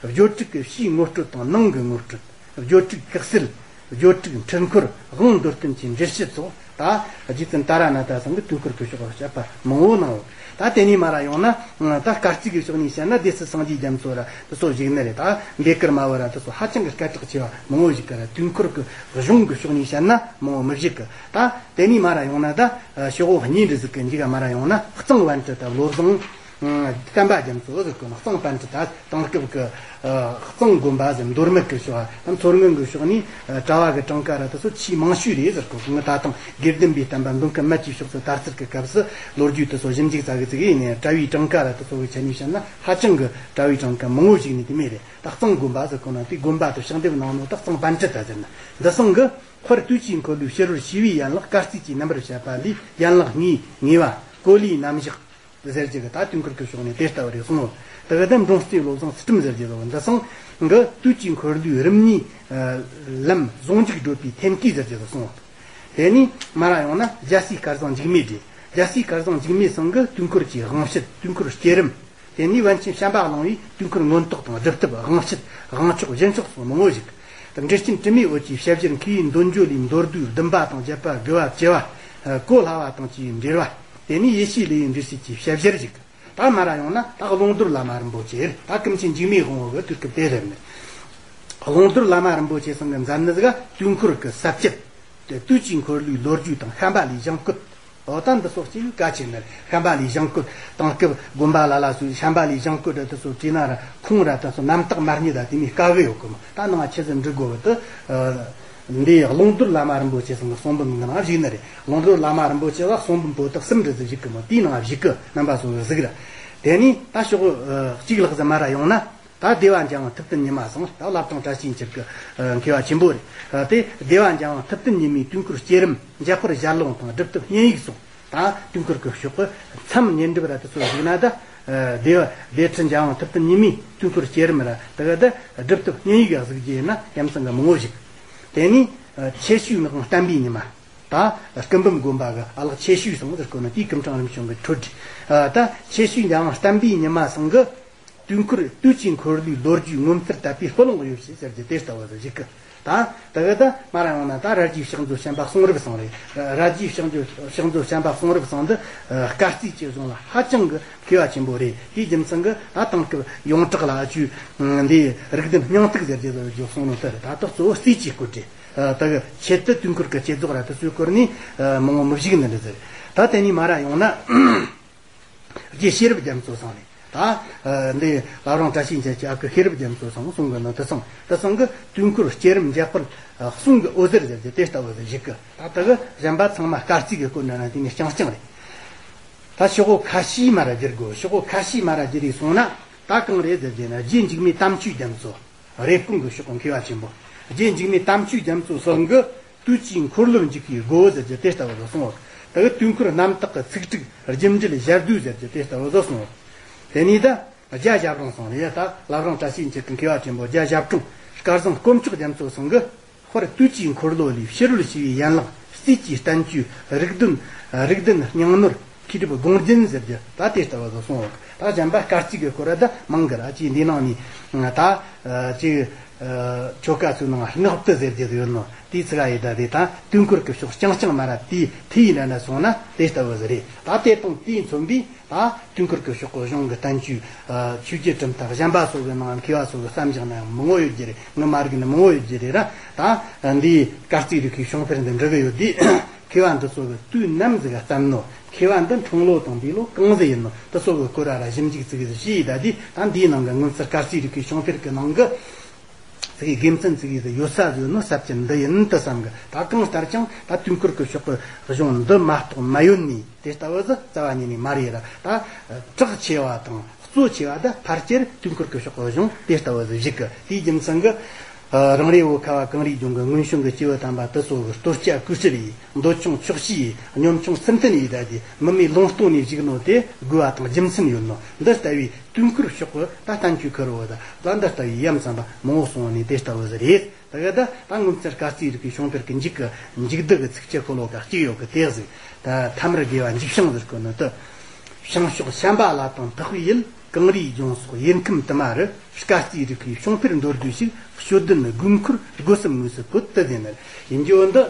བརྗོད་དྲུག་གི་ཕྱིའི་ངོ་སྤྲོད་དང་ནང་གི་ངོ་སྤྲོད། བརྗོད་དྲུག་བཀག་སེལ། བརྗོད་དྲུག་འཁྲུལ་འཁོར། དབང་མདོར་བསྟན་གྱི་འགྲེལ་བཤད་སོགས། ད་རྗེ་བཙུན་ཏཱ་ར་ནཱ་ཐ་ཚང་གིས་དུས་འཁོར་གྱི་ཕྱོགས་ལ་བཤད་པ་མང་བོ་གནང་ཡོད། ད་དེ་ནས་མར་ར་ཡོང་ན། ད་སྐར་རྩིས་ཀྱི་ཕྱོགས་ནས་བཤད་ན་སྡེ་སྲིད་སངས་རྒྱས་རྒྱ་མཚོ་ར་དེ་ཚོ་བཞུགས་ནི་རེད། ད་འབེ་ཀར་མ་བུ་ར་དེ་ཚོ་ཧ་ཅང་གི་སྐད་གྲགས་ཆེ་བ་མང་བོ་བཞུགས་གི་ར། དུས་འཁོར་གྱི་གཞུང་གི་ཕྱོགས་ནས་བཤད་ན་མང་བོ་མི་བཞུགས་གི། ད་དེ་ནས་མར་ར་ཡོང་ན། ད་ཤོག་བུ་གཉིས་འདྲ་ཟིག་གི་མཇུག་ག་མར་ར་ཡོང་ན། གཙང་པཎ་ཆེན་དང་བློ་བཟང་ བསྟན་པ་རྒྱ་མཚོ་ཟེར་གོ་ནོ། གཙང་པཎ་ཆེན། ད་དེང་སྐབས་ཀྱི་གཙང་དགོན་པ་ཟེར། མདོ་སྨད་ཀྱི་ཕྱོགས་དང་མཚོ་སྔོན་གྱི་ཕྱོགས་ནས་གྲྭ་བ་གི་གྲངས་ཀ་ར་དེ་ཚོ་ཆེས་མང་ཤོས་རེད་ཟེར་གོ། ངས་ད་དང་དགེ་ལྡན་པའི་བསྟན་པ་མདོ་ཁམས་སྨད་ཀྱི་ཕྱོགས་སུ་དར་ཚུལ་གྱི་སྐབས་སུ་ལོ་རྒྱུས་དེ་ཚོ་ཞིབ་འཇུག་ཙ་གི་ཙི་གི་ཡིན་ནའི། གྲྭ་བའི་གྲངས་ཀ་ར་དེ་ཚོ་གི་ཆ་ནས་བཤད་ན་ཧ་ཅང་གི་གྲྭ་བའི་གྲངས་ཀ་མང་བོ་ཞིག་ནི་དེ་མོ་རེད། ད་གཙང་དགོན་པ་ཟེར་གོ་ནོ་དེ་དགོན་པ་དེ་ཕྱག་འདེབས་གནང་ནོ་ད་གཙང་པཎ་ཆེན་ད་ཟེར་ན། འདི་ཚང་གི་དཔལ་དུས་ཀྱི་འཁོར་ལོའི་ཕྱི་རོལ་ཞི་བའི་ཡན་ལག་སྐར་རྩིས་ཀྱི་རྣམ་པར་བཤད་པ་འདི་ཡན་ལག་ལྔའི་ངེས་པ་གོ་ལའི་རྣམ་གཞག་ཟེར་རྒྱུ་གི་ད་དུས་འཁོར་གྱི་ཕྱོགས་ནས་དེ་ལྟ་བུ་རེད་གསུངས་ཡོད། དེ་གི་ད་འབྲོང་རྩེ་བློ་བཟང་ཚུལ་ཁྲིམས་ཟེར་རྒྱུ་གི་འདི་ཚང་གི་དུས་ཀྱི་འཁོར་ལོའི་རིམ་གཉིས་ལམ་ཟུང་འཇུག་བགྲོད་པའི་ཐེམ་སྐས་ཟེར་རྒྱུ་གི་གསུངས་ཡོད། དེ་ནས་མར་ཡོང་ན་རྒྱལ་སྲས་སྐལ་བཟང་འཇིགས་མེད་རེད། རྒྱལ་སྲས་སྐལ་བཟང་འཇིགས་མེད་ཚང་གི་དུས་འཁོར་གྱི་དབང་བཤད། དུས་འཁོར་བསྐྱེད་རིམ། དེ་ནས་པཎ་ཆེན་བྱམས་པ་གླིང་བའི་དུས་འཁོར་མངོན་རྟོགས་དང་སྒྲུབ་ཐབས། དབང་བཤད། དབང་ཆོག། སྦྱིན་སོགས་སོགས་མང་བོ་ཞིག། འགྲེལ་ཆེན་དྲི་མེད་འོད་ཀྱི་ཞལ་བཞེར། མཁས་པའི་འདོད་འཇོ་ལས། མདོར་བསྡུས་བདུན་པ་དང་བཅས་པ། དགུ་བ་བཅུ་བ། གོ་སླ་བ་དང་བཅས་པའི་འགྲེལ་བ། དེ་ནས་ཡེ་ཤེས་ལས་འགྲེལ་བཤད་ཀྱི་ཞལ་བཞེར་ཞིག། ད་མར་ཡོང་ན་ད་ཀློང་རྡོལ་བླ་མ་རིན་པོ་ཆེ་རེད། ད་ཀུན་མཁྱེན་འཇིགས་མེད་དབང་པོ་གི་དུས་སྐབས་དེ་རེད་ནི། ཀློང་རྡོལ་བླ་མ་རིན་པོ་ཆེ་ཚང་གི་མཛད་ནི་ཟིག་དུས་འཁོར་གྱི་ས་བཅད། དེ་དུས་ཀྱི་འཁོར་ལོའི་ལོ་རྒྱུས་དང་བཤན་པ་ལས་ཞིང་བཀོད། འོ་ད་འདི་སོགས་ཀྱི་གལ་ཆེ་ནི་རེད། བཤན་པ་ལས་ཞིང་བཀོད། དེང་སྐབས་དགོན་པ་ལ་ལ་སོགས་བཤན་པ་ལས་ཞིང་བཀོད་དེ་ཚོ་བྲིས་ན་ར་ཁུངས་ར་དེ་ཚོ་རྣམ་དག་མ་རྙེད་ད་དེ་མོའི་དཀའ་གི་ཡོད་གི་མོ། ད་ནང་ཆེ་ཟིག་འབྲི་དགོས་གི་དེ། འདི་ཀློང་རྡོལ་བླ་མ་རིན་པོ་ཆེ་ཚང་གི་གསུང་འབུམ་གི་ནང་བཞུགས་ནི་རེད། ཀློང་རྡོལ་བླ་མ་རིན་པོ་ཆེ་ལ་གསུང་འབུམ་པོ་ཏི་གསུམ་འདྲ་ཟིག་བཞུགས་གི་མོ། དེའི་ནང་བཞུགས་གི་རྣམ་པ་སོགས་གཟིགས་ར། དེ་ནས་ད་ཕྱོགས་གཅིག་ལྷག་ཙམ་མར་ཡོང་ན། ད་བདེ་བ་འཇམ་དབྱངས་ཐུབ་བསྟན་ཉི་མ་ཚང་། ད་བླ་བྲང་བཀྲ་ཤིས་འཁྱིལ་གི་མཁས་པ་ཆེན་པོ་རེད། དེ་བདེ་བ་འཇམ་དབྱངས་ཐུབ་བསྟན་ཉི་མའི་དུས་འཁོར་བསྐྱེད་རིམ་འཇམ་དཔལ་ཞལ་ལུང་དང་སྒྲུབ་ཐབས་བསྙེན་ཡིག་སོགས། ད་དུས་འཁོར་གྱི་ཕྱོགས་ཀྱི་མཚམས་བསྙེན་སྒྲུབ་ར་དེ་ཚོ་གཟིགས་ན་ད། བདེ་བ་བདེ་ཁྲི་འཇམ་དབྱངས་ཐུབ་བསྟན་ཉི་མའི་དུས་འཁོར་བསྐྱེད་རིམ་ར་དེ་ག་ད་སྒྲུབ་ཐབས་བསྙེན་ཡིག་ག་གཟིགས་རྒྱུ་ཡིན་ན་ཡ་མཚན་གི་མང་བོ་ཞིག། དེ་ནས་ཆེ་ཤོས་ངག་དབང་བསྟན་པའི་ཉི་མ། ད་སྐུ་འབུམ་དགོན་པ་གི་ཨ་ལགས་ཆེ་ཤོས་སོང་ཟེར་གོ་ནི་དེའི་སྐུ་ཕྲེང་རིམ་བྱོན་གི་འཕྲོད་བསྒྲིགས། ད་ཆེ་ཤོས་འཇམ་དབྱངས་བསྟན་པའི་ཉི་མ་ཚང་གི་དུས་འཁོར་དུས་ཀྱི་འཁོར་ལོའི་ལོ་རྒྱུས་ངོ་མཚར་དད་པའི་སྤུ་ལོང་ཡོད་ཞེས་ཟེར་རྒྱུ་དེ་ལྟ་བུ་ཟིག་བཞུགས་གི། ད་དེ་གི་ད་མར་ཡོང་ན་ད་ར་རྒྱའི་ཕྱག་མཛོད་བྱམས་པ་གསུང་རབ་ཚང་རེད། ར་རྒྱའི་ཕྱག་མཛོད་ཕྱག་མཛོད་བྱམས་པ་གསུང་རབ་ཚང་འདི་སྐར་རྩིས་ཀྱི་གཞུང་ལ་ཧ་ཅང་གི་མཁས་པ་ཆེན་པོ་རེད། དེའི་རྒྱུ་མཚན་གི་ད་དེང་སྐབས་ཡོངས་གྲགས་ལ་ཨ་ཅུ་འདི་རིགས་ལྡན་སྙིང་ཐིག་ཟེར་རྒྱུ་ལ་བརྗོད་སོང་ནོ་དེ་རེད། ད་དེ་གཙོ་བོ་རྩིས་ཀྱི་སྐོར་རེད། ད་གི་ཆེད་དུ་དུས་འཁོར་གྱི་བསྐྱེད་རྫོགས་ར་དེ་ཚོའི་སྐོར་ནས་མང་བོ་མི་བཞུགས་ནི་འདྲ་ཟེར། ད་དེ་ནས་མར་ཡོང་ན། རྗེ་ཤེས་རབ་རྒྱ་མཚོ་ཚང་ནས་ད། འདི་བླ་བྲང་བཀྲ་ཤིས་འཁྱིལ་གྱི་ཨ་ཁུ་ཤེས་རབ་རྒྱ་མཚོ་ཚང་གསུང་གི་ནི་དེ་ཚང་དེ་ཚང་གི་དུས་འཁོར་བསྐྱེད་རིམ་འཇམ་དཔལ་གསུང་གི་འོད་ཟེར་ཟེར་རྒྱུ་དེ་ལྟ་བུ་ཟིག་བཞུགས་གི། ད་དེ་གི་གཞན་པ་ཚང་མ་སྐར་རྩིས་གི་སྐོར་ན་ན་དེ་ནས་རྐྱང་རྐྱང་རེད། ད་ཕྱོགས་གོ་ཁ་ཤས་མར་བསྒྱུར་དགོས། ཕྱོགས་གོ་ཁ་ཤས་མར་བསྒྱུར་རེ་སོང་ན་ད་གང་རེད་ཟེར་རྒྱུ་ན། རྗེ་འཇིགས་མེད་དམ་ཆོས་རྒྱ་མཚོ། རེབ་གོང་གི་ཕྱོགས་གི་མཁས་པ་ཆེན་པོ། རྗེ་འཇིགས་མེད་དམ་ཆོས་རྒྱ་མཚོ་སོགས་ཀྱིས་དུས་ཀྱི་འཁོར་ལོ་འཇུག་པའི་སྒོ་ཟེར་རྒྱུ་དེ་ལྟ་བུ་ཟིག་གསུངས། དེ་གི་དུས་འཁོར་རྣམ་དག་གི་ཚིག་དྲུག་རྒྱུ་འབྲས་ཞལ་བསྡུས་ཟེར་རྒྱུ་དེ་ལྟ་བུ་ཟིག་གསུངས། དེ་ནས་ད་རྒྱ་ཞབས་དྲུང་སོང་རེད། ད་བླ་བྲང་བཀྲ་ཤིས་འཁྱིལ་གི་མཁས་པ་ཆེན་པོ་རྒྱ་ཞབས་དྲུང་སྐལ་བཟང་དཀོན་མཆོག་རྒྱ་མཚོ་སོགས་ཀྱིས། དཔལ་དུས་ཀྱི་འཁོར་ལོ་ལས་ཕྱི་རོལ་ཞི་བའི་ཡན་ལག་རྩིས་ཀྱི་བསྟན་བཅོས་རིགས་ལྡན་རིགས་ལྡན་སྙིང་ནོར་མཁས་གྲུབ་དགོངས་རྒྱན་ཟེར་རྒྱུ་ད་དེ་ལྟ་བུ་ཟིག་གསུངས། ད་གཞན་པ་སྐར་རྩིས་ཀྱི་སྐོར་ད་མང་གི་ར། ཅིག་འདི་ནང་ནས་ད་ཅིག་ཆོ་ག་ཚོའི་ནང་སྔགས་བཏུ་ཟེར་རྒྱུ་ཡོད་ནོ། དེའི་ཚིག་ཨ་ཡེ་ད་དེ་ད་དུས་འཁོར་གྱི་ཕྱོགས་རྐྱང་རྐྱང་མ་ར་དེའི་མཐའ་ཡི་ན་ན་སོང་ན་དེ་ལྟ་བུ་ཟིག་རེད། ད་དེ་དང་དེས་མཚོན་པའི་ད་དུས་འཁོར་གྱི་ཕྱོགས་གི་གཞུང་གི་བསྟན་བཅོས། ཆོས་བརྒྱུད་གྲུབ་མཐའ་གཞན་པ་སོགས་ཀྱི་ནང་མཁས་པ་སོགས་ཀྱིས་བརྩམས་བཞག་ན་ཡང་མང་བོ་ཡོད་རྒྱུ་རེད། ངས་མ་རིག་ནི་མང་བོ་ཡོད་རྒྱུ་རེད་ར། ད་འདིའི་སྐར་རྩིས་རིག་པའི་བྱུང་འཕེལ་འདི་འབྲི་གི་ཡོད་དུས། མཁས་པ་འདི་ཚོ་གིས་དུས་ནམ་ཟིག་ག་བརྩམས་ནོ། མཁས་པ་འདི་འཁྲུངས་ལོ་དང་འདས་ལོ་གང་ཟིག་ཡིན་ནོ། འདི་ཚོ་གི་སྐོར་ར་ར་ཞིབ་འཇུག་ཙིག་གེ་ཟིག་བྱས་ཡི་ད་དུས། ད་འདིའི་ནང་གི་ངོ་མཚར་སྐར་རྩིས་རིག་པའི་བྱུང་འཕེལ་གི་ནང་གི་ཙིག་གེ་དགེ་མཚན་ཙིག་གེ་ཟིག་ཡོད་ས་ཟིག་ནོ་ས་བཅད་འདི་ཡིན་དུ་བསམ་གི། ད་གང་ལྟར་ཀྱང་ད་དུས་འཁོར་གྱི་ཕྱོགས་གི་གཞུང་འདི་མ་གཏོགས་མ་ཡོད་ནི་དེ་ལྟ་བུ་ཟིག་རྩ་བ་ཉིད་ནས་མ་རེད་ར། ད་གྲགས་ཆེ་བ་དང་གཙོ་ཆེ་བ་ད་ཕལ་ཆེར་དུས་འཁོར་གྱི་ཕྱོགས་གི་གཞུང་དེ་ལྟ་བུ་ཟིག་བཞུགས་གི། དེའི་རྒྱུ་མཚན་གི་རང་རེའི་བོད་ཁ་བ་གངས་རིའི་ལྗོངས་ཀྱི་སྔོན་བྱུང་གི་སྐྱེས་བུ་དམ་པ་དེ་ཚོ་གི་གཏོལ་སྐྱ་ཀུ་ཤྲི་ཡི། འདོད་ཆུང་ཆོག་ཤེས་ཡི། གཉོམ་ཆུང་སེམས་བརྟན་ཡི་ད་དེ་མི་མེད་ལུང་སྟོང་ནས་བཞུགས་ནོ་དེ་དགོས་པ་དང་རྒྱུ་མཚན་ཡོད་ནོ། འདི་ལྟ་བུའི་དུས་འཁོར་ཕྱོགས་གི་ད་བསྟན་བཅོས་ཁུར་བོ་ད་ད་འདི་ལྟ་བུའི་ཡ་མཚན་པ་མང་བོ་སོང་ནས་དེ་ལྟ་བུ་ཟིག་རེད། ད་ག་ད་ད་ངོ་མཚར་སྐར་རྩིས་རིག་པའི་བྱུང་འཕེལ་གི་མཇུག་གི་མཇུག་བསྡུ་གི་ཚིགས་བཅད་ཤོ་ལོ་ཀ་གཅིག་ཡོད་གི། དེ་ཟིག་ད་ཐ་མར་དགེ་བ་འཇིགས་ཤིང་ཟེར་གོ་ནི་དེ། བྱང་ཕྱོགས་བྱམས་པ་ལ་དང་དག་པའི་ཡུལ། གངས་རིའི་ལྗོངས་སོགས་ཡུལ་ཁམས་དུ་མ་རུ། སྐར་རྩིས་རིག་པའི་བྱུང་འཕེལ་མདོར་བསྡུས་ཤིག། དཔྱོད་ལྡན་དགོས་མཁོར་སྒོ་གསུམ་དངོས་སུ་བཀོད་དུ་ཟེར་ནི་ཡིན་རྒྱུ་འདི།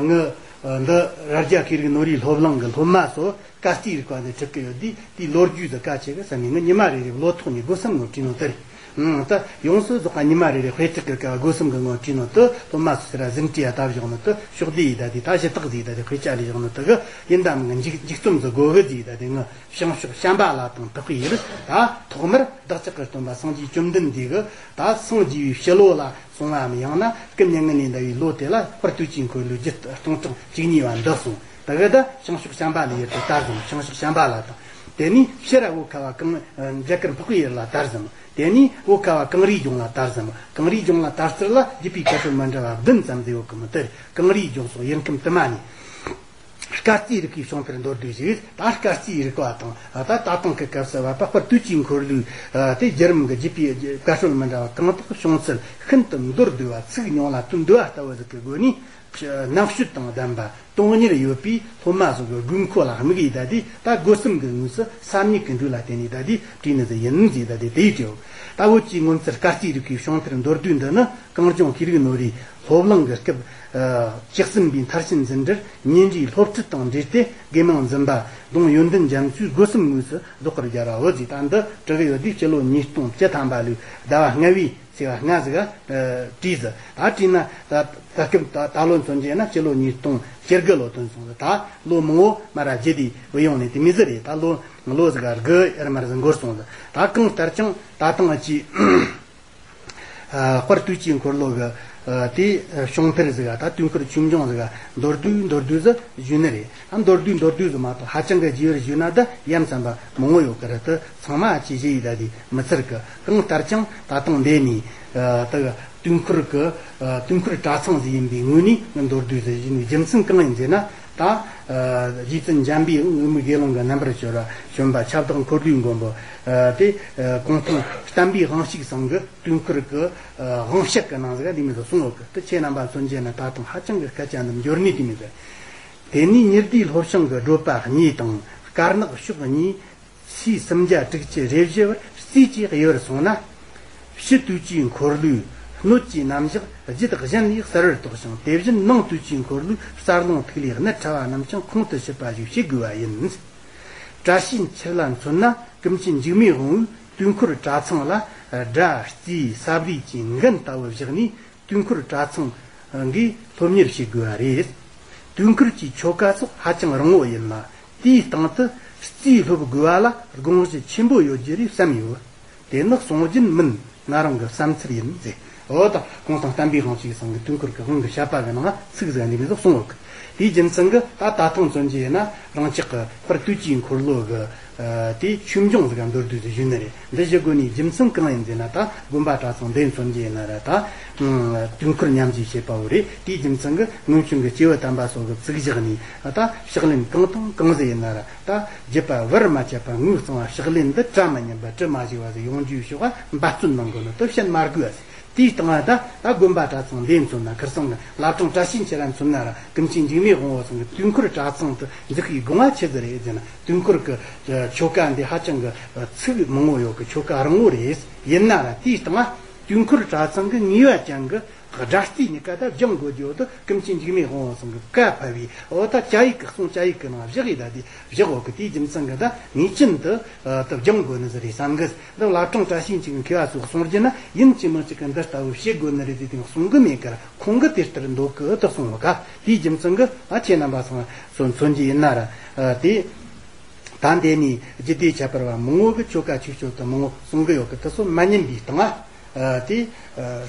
ངི་འདི་རྭ་རྒྱ་ཤེས་རིག་ནོར་བུའི་སློབ་གླིང་གི་སློབ་མ་ཚོ་སྐར་རྩིས་རིག་པ་འདི་ཁྲིད་གི་ཡོད་དུས། དེའི་ལོ་རྒྱུས་འདི་གལ་ཆེ་གི་བསམ་ནས་ངི་ཉི་མ་རེ་རེ་བློ་ཐོག་ནས་སྒོ་གསུམ་ངོ་བྲིས་ནོ་དེ་རེད། ཨང་། ད་ཡོངས་སུ་རྫོགས་པ་ཉི་མ་རེ་རེ་དཔེ་ཁྲིད་ཀྱི་སྐབས་སྒོ་གསུམ་གྱི་ངོ་བྲིས་ནོ་དུ་སློབ་མ་སོ་སོ་ར་ཟིན་བྲིས་ཡ་ལྟ་བཞག་ནོ་དུ་ཕྱོགས་བསྡུས་ཡི་ད་དེ་ད་ཞུ་དག་ཟིག་ད་དེ་དཔེ་ཆ་ལས་བཞག་ནོ་དུ་གི་ཡིན་དམ་གི་འཇིག་འཇིག་རྩོམ་ཟིག་སྒོ་གི་ཟིག་ད་དེ་ངི་བྱང་ཕྱོགས་བྱམས་པ་ལ་དང་འཕགས་པའི་ཡུལ། ད་ཐོག་མར་བདག་ཅག་གི་སྟོན་པ་སངས་རྒྱས་བཅོམ་ལྡན་འདས་ཀྱིས་ད་སངས་རྒྱས་པའི་ཕྱི་ལོ་ལ་སོང་བའམ་ཡང་ན་སྐུ་མྱ་ངན་ལས་འདའ་བའི་ལོ་དེ་ལ་དཔལ་དུས་ཀྱི་འཁོར་ལོའི་རྒྱུད་སྟོང་ཕྲག་བཅུ་གཉིས་པ་འདི་གསུངས། ད་གི་ད་བྱང་ཕྱོགས་བྱམས་པ་ལ་ཡུལ་དུ་དར་ཟིན། བྱང་ཕྱོགས་བྱམས་པ་ལ་དང་། དེ་ནས་ཕྱི་ར་བོད་ཁ་བ་གངས་རྒྱ་གར་འཕགས་པའི་ཡུལ་ལ་དར་ཟིན། དེ་ནས་བོད་ཁ་བ་གངས་རིའི་ལྗོངས་ལ་དར་ཟིན། གངས་རིའི་ལྗོངས་ལ་དར་ཚུལ་ལ་བརྒྱུད་པའི་བཀའ་འཁྲོལ་མི་འདྲ་བ་བདུན་ཙམ་ཟིག་ཡོད་གི་མོ། དེར་གངས་རིའི་ལྗོངས་སོགས་ཡུལ་ཁམས་དུ་མ་ནས། སྐར་རྩིས་རིག་པའི་བྱུང་འཕེལ་མདོར་བསྡུས་ཤིག་ད་སྐར་རྩིས་རིག་པ་དང་ད་ད་ལྟ་གི་སྐབས་སུ་བབ་པ་དཔལ་དུས་ཀྱི་འཁོར་ལོའི་དེ་བརྒྱུད་རིམ་གྱི་བརྒྱུད་པའི་བཀའ་འཁྲོལ་མི་འདྲ་བ་གང་དག་བྱུང་ཚུལ་ཤིན་ཏུ་མདོར་བསྡུས་པ་ཚིག་ཉུང་ལ་དོན་འདུས་པ་ལྟ་བུ་ཟིག་གི་སྒོ་ནས། རྣམ་དཔྱོད་དང་ལྡན་པ་དོན་གཉེར་ཡོད་པའི་སློབ་མ་སོགས་ཀྱི་དགོས་མཁོ་ལ་དམིགས་ཡས་ད་དེ་ད་སྒོ་གསུམ་གྱི་ངོས་སུ་ས་མྱུག་གི་འགྲོས་ལ་བརྟེན་ནས་ད་དེ་བྲིས་ནི་ཟིག་ཡིན་ཟིག་ད་དེ་དེ་ཡིས་བྲིའོ། ད་བོད་ཀྱི་ངོ་མཚར་སྐར་རྩིས་རིག་པའི་བྱུང་འཕེལ་མདོར་བསྡུས་འདི་ནི་གངས་ལྗོངས་ཤེས་རིག་ནོར་བུའི་སློབ་གླིང་གི་སྐབས་བཅུ་གསུམ་པའི་མཐར་ཕྱིན་འཛིན་གྲྭར་ཉིན་རེའི་སློབ་ཁྲིད་དང་འབྲེལ་ཏེ་དགེ་མང་འཛིན་པ་ལྡོང་ཡོན་ཏན་རྒྱ་མཚོས་སྒོ་གསུམ་ངོས་སུ་རྫོགས་པར་སྦྱར་བའོ་ཟིག་ད་འདི་བྲི་གི་ཡོད་དུས་སྤྱི་ལོ་ཉིས་སྟོང་བཅུ་ཐམ་པ་ལོའི་ཟླ་བ་ལྔ་བའི་ཚེས་པ་ལྔ་ཟིག་ག་བྲིས་ཟིག་ད་བྲིས་ན་ད་ད་སྐབས་ད་ད་ལོ་མཚོན་རྒྱུ་ན་སྤྱི་ལོ་ཉིས་སྟོང་བཅུ་དགུ་ལོ་ཐོན་སོང་ཟིག་ད་ལོ་མང་བོ་མ་ར་བརྒྱུད་དེ་བུད་ཡོང་ནས་དེ་མོ་ཟིག་རེད། ད་ལོ་ལོ་ཟིག་ག་དགུ་ཨེར་མར་ཟིག་འགོར་སོང་ཟིག་ད་གང་ལྟར་ཀྱང་ད་ཐེངས་ཀྱི་དཔལ་དུས་ཀྱི་འཁོར་ལོ་གི་དེ་བྱུང་འཕེལ་ཟིག་ག་ད་དུས་འཁོར་ཆོས་འབྱུང་ཟིག་ག་མདོར་བསྡུས་མདོར་བསྡུས་ཟིག་ཞུས་ནི་རེད། ཨ་མདོར་བསྡུས་མདོར་བསྡུས་ཟིག་མ་གཏོགས་ཧ་ཅང་གི་རྒྱས་པར་ཞུས་ན་ད་ཡ་མཚན་པ་མང་བོ་ཡོད་གི་རེད། དེ་ཚང་མ་ཅིག་ཞུས་ཡས་ད་དེ་མི་ཚར་གི་གང་ལྟར་ཀྱང་ད་ཐེངས་འདི་ནས་ད་དུས་འཁོར་གི་དུས་འཁོར་གྲྭ་ཚང་ཟིག་ཡིན་པའི་ངོས་ནས་ངས་མདོར་བསྡུས་ཟིག་ཞུས་ནས། རྒྱུ་མཚན་གང་ཡིན་ཟེར་ན། ད་རྗེ་བཙུན་འཇམ་པའི་དབང་དབུ་མའི་དགེ་སློང་གི་རྣམ་པར་གྱུར་པ་བྱོན་པ་ཁྱབ་བདག་འཁོར་ལོའི་མགོན་པོ་དེ་གུང་ཐང་བསྟན་པའི་དབང་ཕྱུག་ཚང་གི་དུས་འཁོར་གྱི་དབང་བཤད་ཀྱི་ནང་ཟིག་ག་འདི་མོ་ཟིག་གསུངས་ཡོད་གི་དེ་ཁྱེད་རྣམ་པ་མཚོན་རྒྱུ་ན་ད་ཐེངས་ཧ་ཅང་གི་སྐད་ཆ་འདི་འབྱོར་ནི་དེ་མོ་ཟིག་དེ་ནས་ཉི་ཟླའི་ལྷོ་བྱང་གི་བགྲོད་པ་གཉིས་དང་དཀར་ནག་ཕྱོགས་གཉིས། ཚེས་སུམ་བརྒྱ་དྲུག་ཅུ་རེ་བཞི་བར་རྩིས་ཀྱི་དབྱེ་བར་སོང་ན། ཕྱི་དུས་ཀྱི་འཁོར་ལོའི་སྣོད་ཀྱི་རྣམ་གཞག་རྒྱུད་གཞན་ལས་གསལ་བར་རྟོགས་ཤིང་། དེ་བཞིན་ནང་དུས་ཀྱི་འཁོར་ལོའི་རྩ་རླུང་ཐིག་ལེ་རྣལ་ཕྲ་བ་རྣམས་ཀྱང་ཁོང་དུ་ཆུད་པ་ཞིག་བྱེད་དགོས་པ་ཡིན། བཀྲ་ཤིས་འཁྱིལ་ལ་མཚོན་ན་ཀུན་མཁྱེན་འཇིགས་མེད་དབང་པོས་དུས་འཁོར་གྲྭ་ཚང་ལ་སྒྲ་རྩིས་ས་བསྡུས་ཀྱི་འགན་ལྟ་བུ་བཞག་ནས། དུས་འཁོར་གྲྭ་ཚང་གིས་སློབ་གཉེར་བྱེད་དགོས་པ་རེད། དུས་འཁོར་གྱི་ཆོ་ག་སོགས་ཧ་ཅང་རིང་བོ་ཡིན་ལ། དེའི་སྟེང་དུ་རྩིས་སློབ་དགོས་པ་ལ་དགོངས་གཞི་ཆེན་པོ་ཡོད་རྒྱུ་རེད་བསམ་ཡོད། དེ་ནི་གསུང་རྒྱུན་མིན། ང་རང་གི་བསམ་ཚུལ་ཡིན་ཟེར། འོ་ད་གུང་ཐང་བསྟན་པའི་དབང་ཕྱུག་ཚང་གི་དུས་འཁོར་གྱི་དབང་གི་བཤད་པ་གི་ནང་ཚིག་ཟིག་འདི་མོ་ཟིག་གསུངས་ཡོད་གི་དེའི་རྒྱུ་མཚན་གྱིས་ད་ད་ཐེངས་མཚོན་རྒྱུ་ཡིན་ན་རང་ཅག་གི་དཔལ་དུས་ཀྱི་འཁོར་ལོ་གི་དེའི་ཆོས་འབྱུང་ཟིག་ག་མདོར་བསྡུས་ཏེ་ཞུས་ནི་རེད། འདི་ཞུ་དགོས་ནིའི་རྒྱུ་མཚན་གང་ཡིན་ཟེར་ན། ད་དགོན་པ་གྲྭ་ཚང་འདི་མཚོན་རྒྱུ་ཡིན་ན་ར་ད་དུས་འཁོར་མཉམ་བརྗེ་བྱེད་པ་བོ་རེད། དེའི་རྒྱུ་མཚན་གྱིས་སྔོན་བྱོན་གྱི་སྐྱེས་བུ་དམ་པ་སོགས་ཀྱིས་ཚིག་བཞག་ནས་ད་ཕྱག་ལེན་གང་དང་གང་ཟིག་ཡིན་ན་ར་ད་རྒྱུད་པ་བར་མ་ཆད་པ་ངོས་གཙང་བ་ཕྱག་ལེན་འདི་གྲ་མི་ཉན་པ་གྲི་མ་ཞིག་པ་ཟིག་ཡོང་རྒྱུའི་ཕྱོགས་ལ་འབད་བརྩོན་གནང་དགོས་ནི་དེ་བཤད་མ་དགོས་པ་ཟིག་དེའི་སྟེང་ལ་ད་ད་དགོན་པ་གྲྭ་ཚང་འདི་མཚོན་ན་ཁིར་ཚང་གི་བླ་བྲང་བཀྲ་ཤིས་འཁྱིལ་ལ་མཚོན་ན་ར་ཀུན་མཁྱེན་འཇིགས་མེད་དབང་པོ་ཚང་གི་དུས་འཁོར་གྲྭ་ཚང་དུ་འཛུགས་པའི་དགོངས་པ་ཆི་ཟིག་རེད་ཟེར་ན། དུས་འཁོར་གྱི་ཆོ་ག་འདི་ཧ་ཅང་གི་ཚིག་མང་བོ་ཡོད་གི་ཆོ་ག་རིང་བོ་རེད། ཡིན་ན་ར་དེའི་སྟེང་ལ་དུས་འཁོར་གྲྭ་ཚང་གི་ངེས་པ་ཅན་གྱི་སྒྲ་རྩིས་གཉིས་ཀ་ད་སྦྱང་དགོས་རྒྱུ་དེ་ཀུན་མཁྱེན་འཇིགས་མེད་དབང་པོ་ཚང་གི་བཀའ་ཕབ་པའི་འོ་ད་བཅའ་ཡིག་གི་གསུང་བཅའ་ཡིག་གི་ནང་བཞག་ཡི་ད་དེ་བཞག་ཡོད་གི་དེའི་རྒྱུ་མཚན་གྱིས་ད་ངེས་ཅན་དུ་ད་སྦྱང་དགོས་ནི་ཟིག་རེད་བསམ་གི་འདི་བླ་བྲང་བཀྲ་ཤིས་འཁྱིལ་གི་མཁས་པ་ཚོས་གསུང་རྒྱུ་ན་ཡིན་གཅིག་མིན་གཅིག་གི་འདི་ལྟ་བུ་བྱེད་དགོས་ནི་རེད་ཟེར་དེ་གསུང་གི་མེད་ཀར་ཁོང་གིས་དེ་ལྟར་འདོད་གི་དེ་གསུང་གི་དེའི་རྒྱུ་མཚན་གྱིས་ད་ཁྱེད་རྣམ་པ་ཚང་ཚོ་མཚོན་རྒྱུ་ཡིན་ན་ར་དེ། ད་འདི་ནས་རྒྱུད་སྡེ་ཁྱད་པར་བ་མང་བོ་གི་ཆོ་ག་ཆོས་སྤྱོད་དུ་མང་བོ་གསུང་གི་ཡོད་གི་དེ་ཚོ་མ་ཉན་པའི་སྟེང་ང་དེ་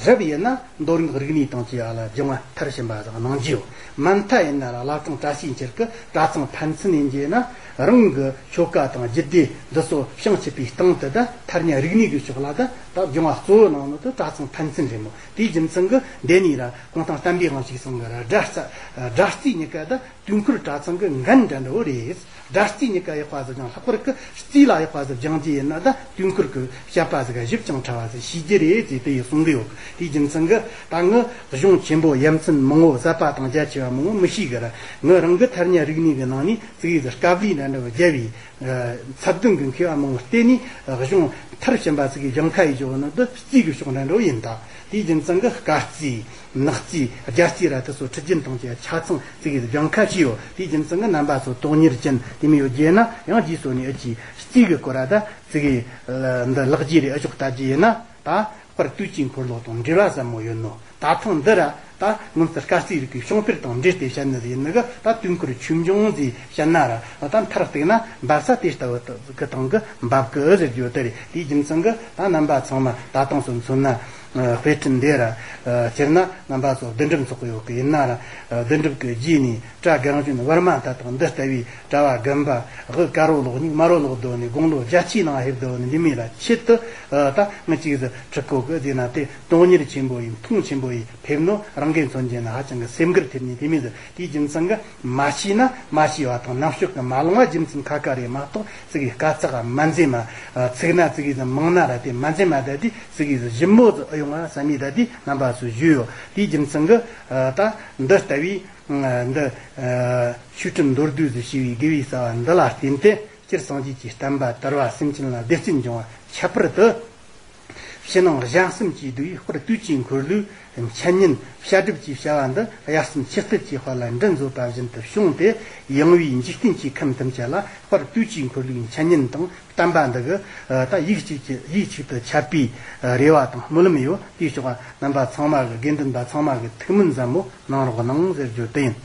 རབ་ཡིན་ན་མདོ་སྔགས་རིག་གནས་དང་བཅས་པ་ལ་སྦྱང་བ་མཐར་ཕྱིན་པ་དང་གནང་རྒྱུ་ཡོད། མ་མཐའ་ཡིན་ན་ར་བླ་བྲང་བཀྲ་ཤིས་འཁྱིལ་གི་གྲྭ་ཚང་ཕན་ཚུན་ཡིན་རྒྱུ་ཡིན་ན་རང་གི་ཆོ་ག་དང་རྒྱུད་སྡེ་འདི་ཚོ་བྱང་ཆུབ་པའི་སྟེང་དུ་ད་ཐར་ཉན་རིག་གནས་ཀྱི་ཕྱོགས་ལ་ད་ད་སྦྱང་བ་གཙོ་བོ་གནང་ནོ་དེ་གྲྭ་ཚང་ཕན་ཚུན་རེད་མོ། དེའི་རྒྱུ་མཚན་གྱིས་འདི་ནས་ར་གུང་ཐང་བསྟན་པའི་དབང་ཕྱུག་ཚང་གི་ར་སྒྲ་རྩ་སྒྲ་རྩིས་གཉིས་ཀ་ད་དུས་འཁོར་གྲྭ་ཚང་གི་འགན་འདྲ་འདྲ་བོ་རེད། སྒྲ་རྩིས་གཉིས་ཀ་ཡག་པ་ཟིག་སྦྱང་། ལྷག་པར་གྱི་རྩིས་ལ་ཡག་པ་ཟིག་སྦྱང་རྒྱུ་ཡིན་ན་ད་དུས་འཁོར་གྱི་བཤད་པ་ཟིག་ཞིབ་ཅིང་ཕྲ་བ་ཟིག་ཤེས་རྒྱུ་རེད་ཟེར་དེ་ཡི་གསུང་གི་ཡོད། དེའི་རྒྱུ་མཚན་གྱིས་ད་ངི་གཞུང་ཆེན་པོ་ཡ་མཚན་མང་བོ་ཟབ་པ་དང་རྒྱ་ཆེ་བ་མང་བོ་མི་ཤེས་གི་ར། ངི་རང་གི་ཐར་ཉན་རིག་གནས་གི་ནང་ནས་ཙི་གེ་ཟིག་དཀའ་ལས་འདྲ་འདྲ་བོ་བརྒྱབ་པའི་ཚད་ལྡན་གྱི་མཁས་པ་མང་བོ་བརྟེན་ནས་གཞུང་མཐར་ཕྱིན་པ་ཙི་གེ་སྦྱང་ཁ་ཡི་འཇོག་ནི་འདི་རྩིས་གི་ཕྱོགས་འདྲ་འདྲ་བོ་ཡིན་ད། དེའི་རྒྱུ་མཚན་གྱིས་སྐར་རྩིས། ནག་རྩིས། རྒྱལ་རྩིས་ར་དེ་ཚོ་ཁྲིད་རྒྱུན་དང་བཅས་ཆ་ཚང་ཙི་གེ་སྦྱང་ཁ་བྱས་ཡོད། དེའི་རྒྱུ་མཚན་གྱིས་རྣམ་པ་ཚོ་དོན་གཉེར་ཅན་དེ་མོ་ཡོད་རྒྱུ་ན་ཡང་རྗེས་སོ་ནས་ཨུ་ཅི་རྩིས་གི་སྐོར་ར་ད་ཙི་གེ་འདི་ལག་རྗེས་རེ་ཨུ་ཅོག་ལྟ་རྒྱུ་ཡིན་ན། ད་དཔལ་དུས་ཀྱི་འཁོར་ལོ་དང་འབྲེལ་བ་ཟབ་མོ་ཡོད་ནོ། ད་ཐེངས་འདི་ར་ད་ངོ་མཚར་སྐར་རྩིས་རིག་པའི་བྱུང་འཕེལ་དང་འབྲེལ་ཏེ་བཤད་ནི་ཡིན་ནི་གི། ད་དུས་འཁོར་ཆོས་འབྱུང་ཟིག་བཤད་ན་ར། ད་མཐར་གཏུགས་ན་འབབ་ས་དེ་ལྟ་བུ་གི་སྟེང་གི་འབབ་གི་ཟེར་རྒྱུ་དེ་རེད། དེའི་རྒྱུ་མཚན་གི་ད་རྣམ་པ་ཚང་མ་ད་ཐེངས་སུ་མཚོན་ན། ཨ། དཔེ་ཁྲིད་འདི་ར། ཨ། སྤྱིར་ན་རྣམ་པ་ཚོ་བདུན་གྲུབ་ཚོགས་ཡོད་གི་ཡིན་ན་ར། ཨ། བདུན་གྲུབ་ཀྱི་རྗེས་ནས་གྲྭ་རྒན་གཞོན་བར་མ་ད་དང་འདི་ལྟ་བུའི་གྲྭ་བ་རྒན་པ་དབུ་དཀར་པོ་ལོག་སྙིང་དམར་པོ་ལོག་སྡོད་ནས་དགུང་ལོ་བརྒྱད་ཅུའི་ནང་ཕེབས་སྡོད་ནས་འདི་མོ་ལ་ཆེད་དུ། ཨ། ད་ངི་གཅིག་ཟིག་ཁྲིད་གོ་གི་ཟེར་ན་དེ་དོན་གཉེར་ཆེན་པོ་ཡིན། མཐོང་ཆེན་པོ་ཡིན། ཕེབས་ནོ་རང་གི་མཚོན་རྒྱུ་ན་ཧ་ཅང་གི་སེམས་འགུལ་ཐེབས་ནས་དེ་མོ་ཟིག། དེའི་རྒྱུ་མཚན་གི་མ་ཤེས་ན་མ་ཤེས་པ་དང་ནང་ཤོག་གི་མ་ལང་བ་རྒྱུ་མཚན་ཁ་ཁ་རེད་མ་གཏོགས་ཙི་གེ་དཀའ་ཚེགས་མ་འཛེམ་མ། ཨ། ཚིག་ན་ཙི་གེ་ཟིག་མང་ན་ར་དེ་མ་འཛེམ་མ། ད་དེ་ཙི་གེ་ཟིག་ཞིབ་མོ་ཟིག་ཨེ་ཡོང་ང་བསམ་མི་ད་དེ་རྣམ་པ་ཚོ་ཞུས་ཡོད། དེའི་རྒྱུ་མཚན་གི། ཨ། ད་འདི་ལྟ་བུའི། ཨ། འདི། ཨ། ཆོས་ཁྲིད་མདོར་བསྡུས་སུ་ཞུས་པའི་དགེ་བའི་རྩ་བ་འདི་ལ་བརྟེན་ཏེ་སྤྱིར་སངས་རྒྱས་ཀྱི་བསྟན་པ་དར་བ། སེམས་ཅན་ལ་བདེ་སྐྱིད་འབྱུང་བ། ཁྱད་པར་དུ་ཕྱི་ནང་གཞན་གསུམ་གྱིས་བསྡུས་པའི་དཔལ་དུས་ཀྱི་འཁོར་ལོའི་འཆད་ཉན་བཤད་སྒྲུབ་ཀྱི་བྱ་བ་འདི་དབྱར་གསུམ་ཆུ་གཏེར་གྱི་དཔལ་ལ་འགྲན་བཟོད་པ་བཞིན་དུ་བྱུང་སྟེ། ཡངས་པའི་འཇིག་རྟེན་གྱི་ཁམས་ཐམས་ཅད་ལ་དཔལ་དུས་ཀྱི་འཁོར་ལོའི་འཆད་ཉན་དང་བསྟན་པ་འདི་གི། ཨ། ད་ཡིག་གཅིག་གི་ཡིག་གཅིག་ཏུ་ཁྱབ་པའི། ཨ། རེ་བ་དང་སྨོན་ལམ་ཡོད། དེའི་ཕྱོགས་རྣམ་པ་ཚང་མ་གི་དགེ་འདུན་པ་ཚང་མ་གི་ཐུགས་སྨོན་ཟབ་མོ་གནང་རོགས་གནང་ཟེར་རྒྱུ་དེ་ཡིན།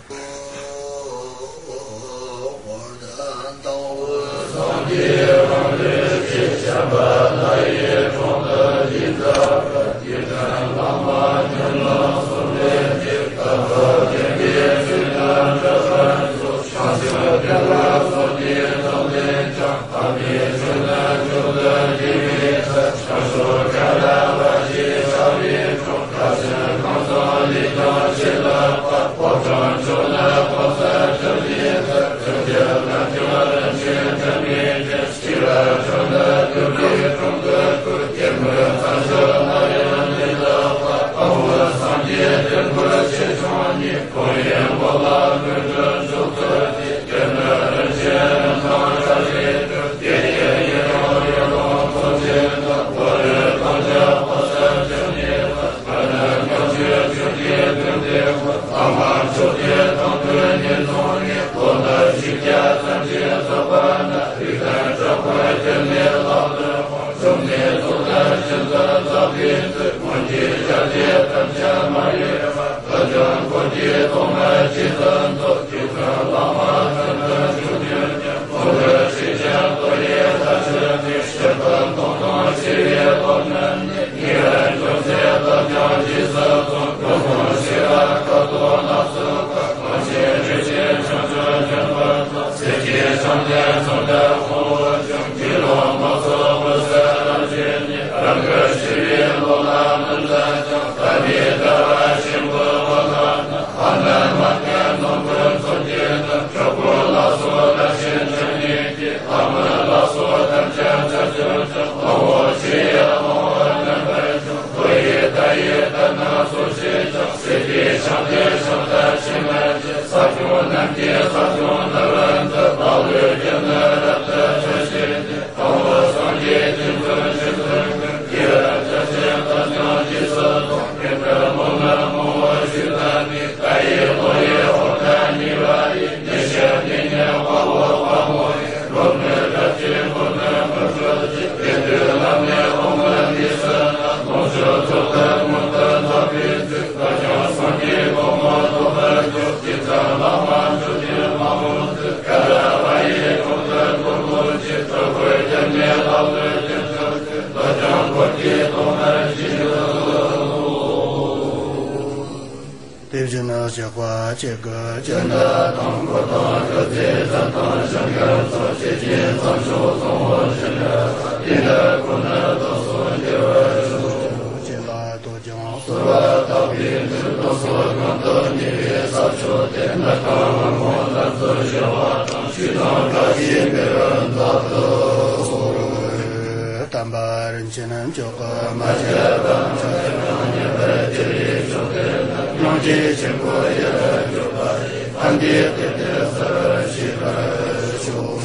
དེ་བཞིན་གཤེགས་པ་གཅིག་གི་སྤྱན་དང་འཁོར་དང་སྐུ་ཚེ་ཙམ་དང་ཞིང་ཁམས་སོགས་སྐྱེ་མཆེད་ཚངས་ཕྱོགས་ཚང་བ་ཞིང་ཁམས་དེ་འདྲ་ཀུན་ཏུ་སྟོང་གསུམ་འགྱུར་བར་ཤོག་ཅེས་ལ་བསྟོད་ཅིང་གསོལ་བ་བཏབ་པའི་མཐུས་དུས་གསུམ་ཀུན་ཏུ་ཉེ་བའི་ས་ཕྱོགས་དེ་ན་གང་མ་མོ་ལ་ཚུར་བྱོན་པ་དང་ཆོས་དང་བཀའ་བཞིན་འཕེལ་བར་མཛད་དུ་གསོལ། བསྟན་པ་རིན་ཆེན་མཆོག་གི་མ་ཆད་པ་ཕྱོགས་བཅུ་ནས་མཉམ་པར་སྤྱི་བོའི་ཕྱོགས་དེར་སྙིང་རྗེ་ཆེན་པོ་ཡལ་བར་གྱུར་པ་ཡི་ཕན་བདེའི་གཏེར་དེ་གསལ་བར་བྱེད་པར་ཤོག་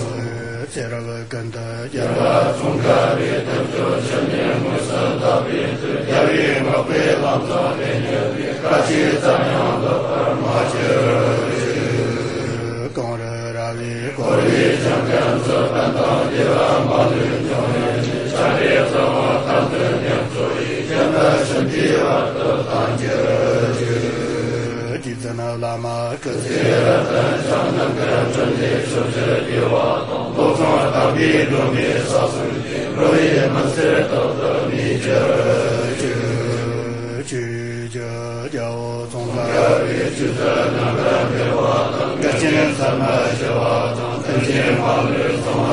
ཚེ་རབས་ཀུན་ཏུ་རྒྱལ་བ་ཙོང་ཁ་པའི་དལ་འབྱོར་ཕྱིར་ནི་དངོས་སུ་བདག་པོས་མཛད། རྒྱལ་བའི་བསྔགས་པའི་ལམ་བཟང་ལས་མྱུར་བའི་བཀའ་ཆོས་ཙམ་ཡང་ལོག་པར་མ་གྱུར་ཅིག་གངས་རི་ར་བས་བསྐོར་བའི་ཞིང་ཁམས་སུ་ཕན་དང་བདེ་བ་མ་ལུས་འབྱུང་བའི་ཕྱག་རེག་གཙང་བ་ཁམས་དུ་ཉམས་སུ་ སྐུ་ཚེ་རབ་དང་བྱམས་སྙིང་གི་འཕྲིན་ལས་ཕྱོགས་བཅུར་རྒྱས་པ་དང་། བློ་བཟང་བསྟན་པའི་སྒྲོན་མེ་ས་གསུམ་གྱི་རོལ་པའི་མུན་སེལ་རྟག་ཏུ་མེ་ལྕེར་གྱུར། ཆོས་ཀྱི་རྒྱལ་པོ་ཙོང་ཁ་པའི་ཆོས་སུ་ནམ་མཁའ་འཕེལ་བ་དང་། མགར་ཆེན་ཟམ་པ་ཞི་བ་དང་། མཐུ་ཆེན་མ་ལུས་ཚངས་